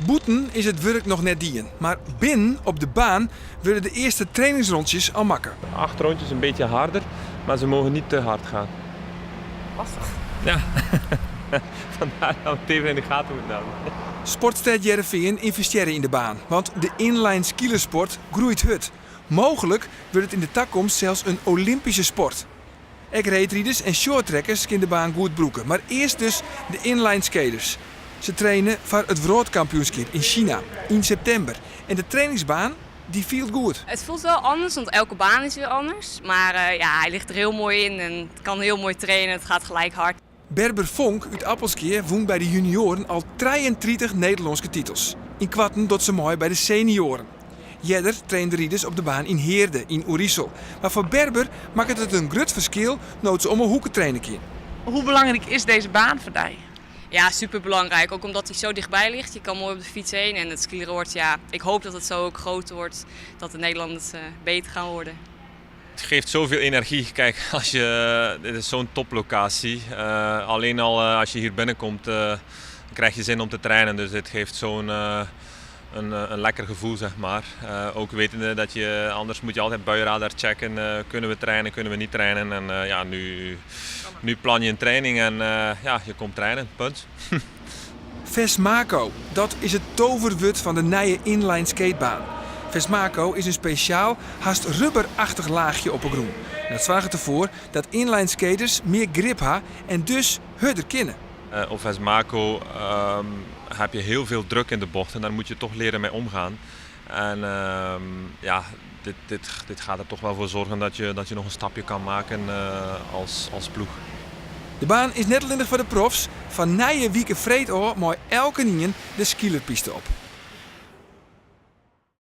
Bûten is it wurk noch net dien, mar binnen op de baan wurde de earste trainingsrondjes al makke. Acht rondjes, een beetje harder, maar ze mogen niet te hard gaan. Lastig. Ja, vandaar dat we het even in de gaten moeten houden. Sportstêd Hearrenfean ynvestearre yn de baan, want de inline skeelersport groeit hurd. Mooglik wurdt it yn de takomst sels in Olympyske sport. Ek reedriders en shorttrackers kinne de baan goed brûke, mar earst dus de inline skaters. Se traine foar it wrâldkampioenskip yn China yn septimber en de trainingsbaan dy fielt goed. Het voelt wel anders, want elke baan is weer anders. Maar ja, hij ligt er heel mooi in en het kan heel mooi trainen. Het gaat gelijk hard. Berber Vonk út Appelskea wûn by de junioaren al 33 Nederlânske titels. Ynkoarten docht se mei by de senioaren. Earder trainden riders op de baan yn Heerde yn Oerisel. Mar foar Berber makket it in grut ferskil no't se om 'e hoeke traine kin. Hoe belangrijk is deze baan foar dy? Ja, super belangrijk. Ook omdat hij zo dichtbij ligt. Je kan mooi op de fiets heen en het skeeleren ja, ik hoop dat het zo ook groter wordt. Dat de Nederlanders beter gaan worden. Het geeft zoveel energie. Kijk, dit is zo'n toplocatie. Alleen al als je hier binnenkomt, dan krijg je zin om te trainen. Dus dit geeft zo'n een lekker gevoel. Ook wetende dat je, anders moet je altijd buienradar checken. Kunnen we trainen, kunnen we niet trainen. En ja, nu plan je een training en ja, je komt trainen, punt. Vesmaco, dat is it toverwurd fan de nije inline skatebaan. Vesmaco is in spesjaal, hast rubberachtig laachje op 'e grûn. En dat soarget derfoar dat inline skaters mear grip ha en dus hurder kinne. Op Vesmaco heb je heel veel druk in de bocht en daar moet je toch leren mee omgaan. En ja, dit gaat er toch wel voor zorgen dat je nog een stapje kan maken als ploeg. De baan is net allinnich foar de profs. Fan nije wike freed ôf mei elkenien de skeelerpiste op.